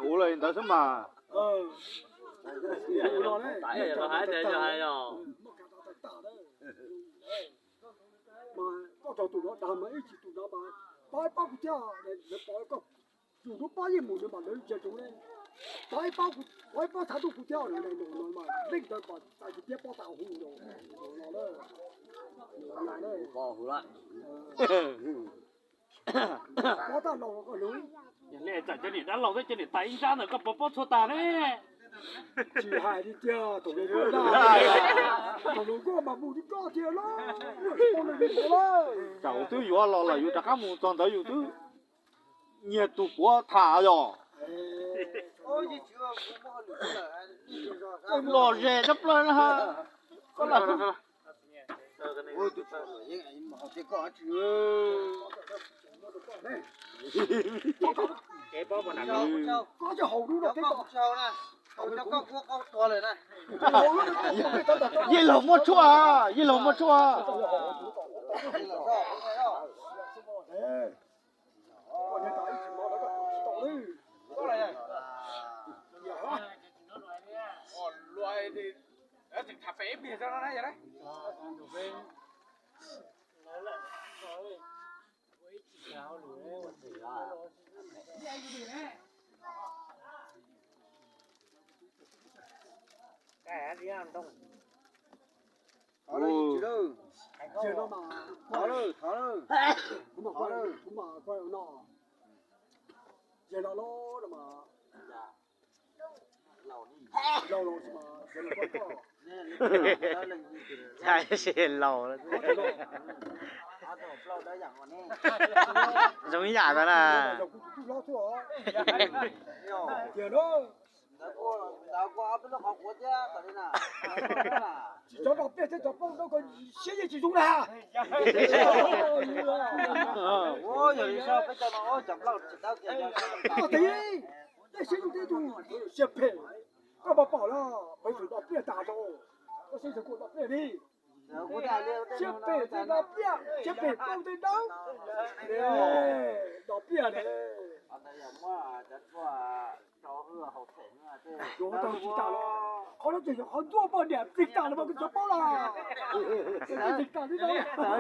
Ua li ntawd xwb mas. Mas koj rau tus no dag mas ib tsis tus no mas pab pab kuv thiab, lawv pom koj yus lub pab yeej mus nws mas lawv ntsia tsuv li. Pab ib pab, pab ib pab txhab ntuj kuv thiab no mas leej ntawd mas txais tsis tiab pob tas hu los no. Pob tas los koj lub. Yog li txawm cov niam dab laug thiab cov niam tais ib nrab ntawd koj pov pob txhua tag ne. Tsis hais li tiag, thaum lus nkauj, thaum lus nkauj mas mus li koj tiag lauj. Tsam twb yuav los lawm yus rov qab mus txog ntawd yus twb nyiag tus puav tham yog. Los ze tsob plaws na. Koj lam Yeej laug muaj tshuaj, yeej laug muaj tshuaj. Laus. Zoo ib yam ntawd na. Tsis cov no pliaj thiab cov plaub no koj siab yeej tsis zoo na. Yog li peb cov no cov plaub tsis tau tias tej siab zoo tej tug siab phem. Koj puas pom los peb tus no pliaj tas rau, koj siab zoo kuj no pliaj li. Siab phem tej no pliaj, siab phem plaub tej dawb. No pliaj ne. Tsis tas los qhov no ces yog qhov ntuaj poj niam txij tas los mas kuv tsis paub los. Txij tas li no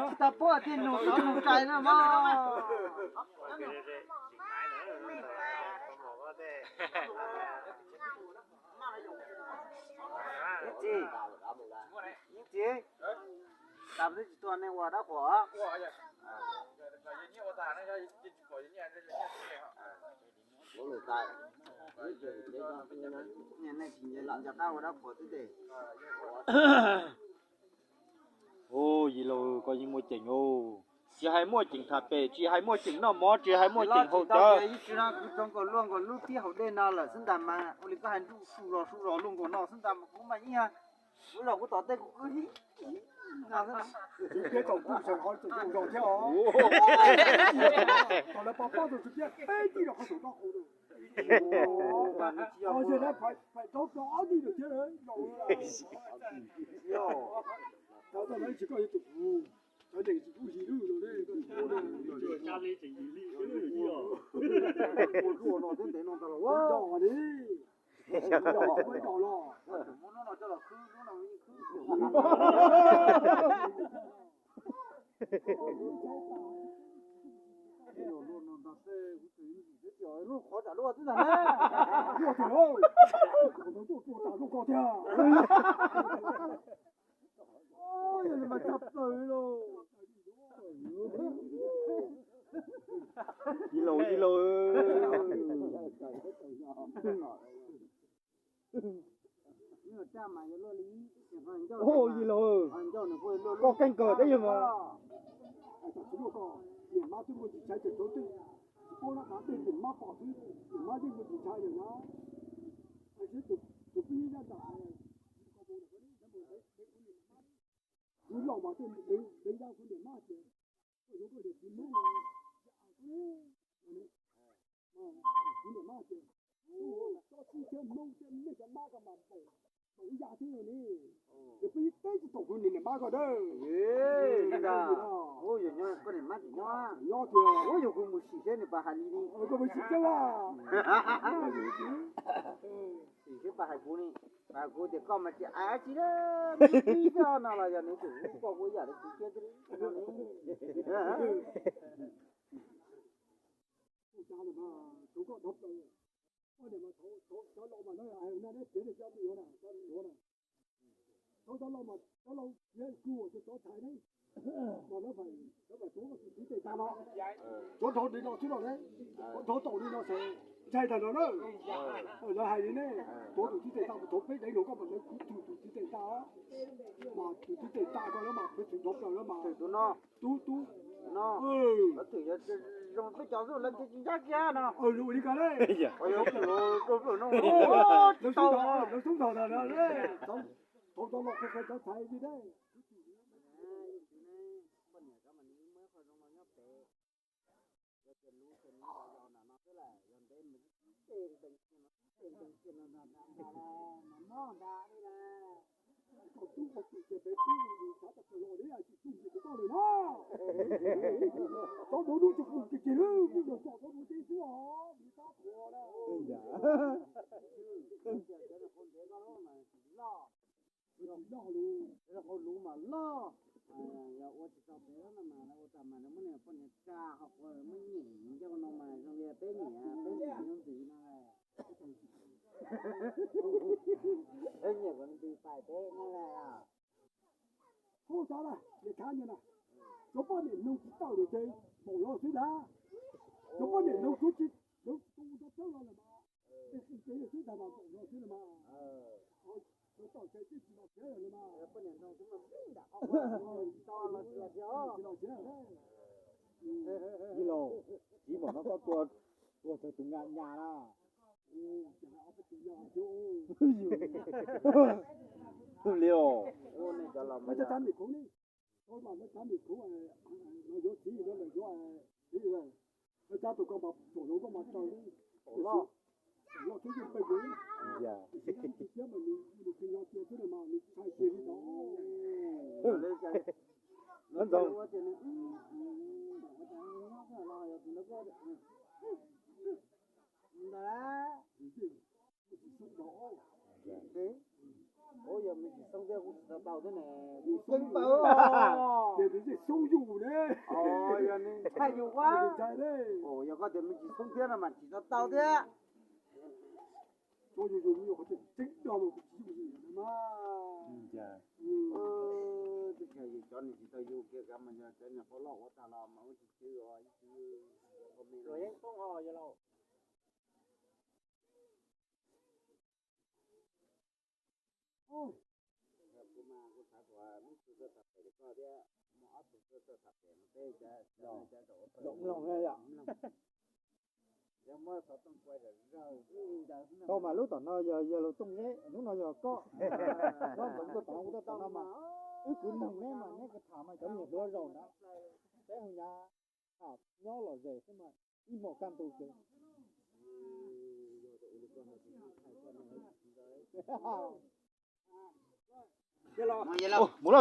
tsis tau paub tias nug cov nug tshais na mas. Ib txiv, ib txiv, tas twb tsis tuag nej ua dab qhuas. Niam nej tsis nyiam lam nco qab ua dab qhuas xwb ces. Ua, yij laug koj yeej muaj ceem os. Tsis hais muaj ceem tham pem, tsis hais muaj ceem noj mov, tsis hais muaj ceem haus cawv. Ib tsi no kuv txog nkaus luaj nkaus lub tib haus dej no lawm xwb ntag mas ua li koj hais nruj su zog su zog luaj nkaus no xwb ntag mas kuv mas yeej, kuv zog kuv tom tej kuv qw no xwb. Peb tom kuj sawv hov tom zog thiab os. Tom lawv pov pob tus tsis piab peb tij rau qhov saum no qhov. Yog lawv phaim rau rau ob tij lawm thiab. Tau tau lawv tsis koj yuav tus kuv, cov neeg tsis pub yig lwj los ne. Ua zuj ua no thiab ntev no ntag los ua li. Ua li los. Lub qhov tsam luaj twb tag na. Luaj tiag, qhov no tuaj tuaj tsam luaj koj tiag. Yog li mas tshaj plaws li lauj. Yij laug, yij laug. Yij laug, koj keej kawg thiab yog mas. Niam mab twb muaj ntsis tshaib, tsis paub na, tej niam mab pom xwb, niam mab yeej muaj ntsis tshaib lawm na. Tus pib yaj ntam, kuv los mas tej deev yaj kuv niam mab tias, koj yuav koj niam txiv Hmoob no, kuv niam mab tias, tsob tsib thiab Hmoob thiab nej cov mab ko mas npaum Tau ib yam thiab ne. Ces peb teb tsis tau kuv niam mab ko dawb. Ua yog nyob koj niam mab tsis nyob, nyob tiag. Ua yog kuv mus sim seb nws puas hais li ne. Koj mus sim seb la. Sim seb puas hais kuv ne. Puas hais kuv tias koj mas tsis hais tsis dab tsi no los yog nws tseem hu koj ua yam li kuv thiab xwb. Ua cas mas thaum koj dhau plaws, koj niam mas thaum cov laus mas no, no neb piav li cov ua na, cov ua na. Thaum cov laus mas cov laus piav kuv ua cov thaiv ne, mas lawv mas, lawv mas tuav tus txiv tes taw no, tuav dhau li no xwb no ne, tuav dhau taum li no xwb, ntshai tag no na. Lawv hais li ne, tuav tus txiv tes taw, thaum peb deev no koj mas lawv kuj thwm tus txiv tes taw, mas tus txiv tes taw ko lawv mas peb txwv dhau plaws lawm mas. Tub, tub, no, zoo peb cov xwb lawv tsis ntshai kiag no. Zoo li ko ne. Lawv xub thawj, thaum cov laus qhia cov thaiv li ne. Koj tub koj tub ces peb tub xav tau los li tsis tug yim kuv koj lawm na. Tau dua dub tsis pum kiag kiag lawm, vim los txog tau dua teb xwb os, vim tab thuam na. Tsis loj lus, qhov lus mas loj. Yog ua tsis tau pem no mas ua tas mas nws muab niag poj niam tsa ho qhov muab nyem coj no mas zoo li peb nyem, peb nyem zoo ntxiv no. Peb nyem kuv ntxiv pais peb no. Hu xav na, niam khav nyias na, cov poj niam mloog tsis tau lus ces npaum no xwb na. Cov poj niam mloog tsis, mloog tsis tau rau tawb no lawm mas, tej xwm tsev xwb ntag mas npaum no xwb na mas. Cov txawj tsev twb tsis los tsev lawm mas. Tsis los tsev. Ib los, txiv npaum no koj tua, tua raug tus nyab nyab na. Li os. Lawv cov txiv kuv ne, no yuav txiv no lawm yuav txiv lawm. Lawv cov tus ko mas txom nyem koj mas raug li. Loj twb yeej pes kws. Yam. Tsis thiab mas nws nws kws nyo cia xwb mas nws tsis hais kiag li ntawd. Lawv ntxog. Ntawd. Ua yog me ntsis xoob thiab kuv tsis tau tau thiab ne. Kuv ceeb npaum. Ces nws yeej xoob yus ne. Yog nws ntshai yus ua. Yog koj tias me ntsis xoob thiab no mas tsis tau tau thiab. Tsuav yus yus yus qhov tseem ceeb no mas kuv tsis yooj yim no mas. Twb yog yus cov niam tsis tau yug kiag kav mas yog cov niam qhuav loj ua tag los mas ua tsis tswv os ib txwv. Yeej poob ho yog laus. Kuv mas kuv xav kom lub txwv txawj tham pem li koj thiab, muaj ob tug txwv txawj tham pem no peb cov zaum mloog na yom. Yog muab xov tooj kuaj zom zaws li ntawd xwb no. Tau mas lub tom no yog yawg laus Tooj Zeb, lub no yog koj. Koj ntxoov tuaj tom no kuv tuaj tom no mas wb kwv noog neb mas neb kuj tham mas cov niam hluas zaum ntawd, peb hu nyav tham nyob lom zem xwb mas ib hmos kaj ntug ces.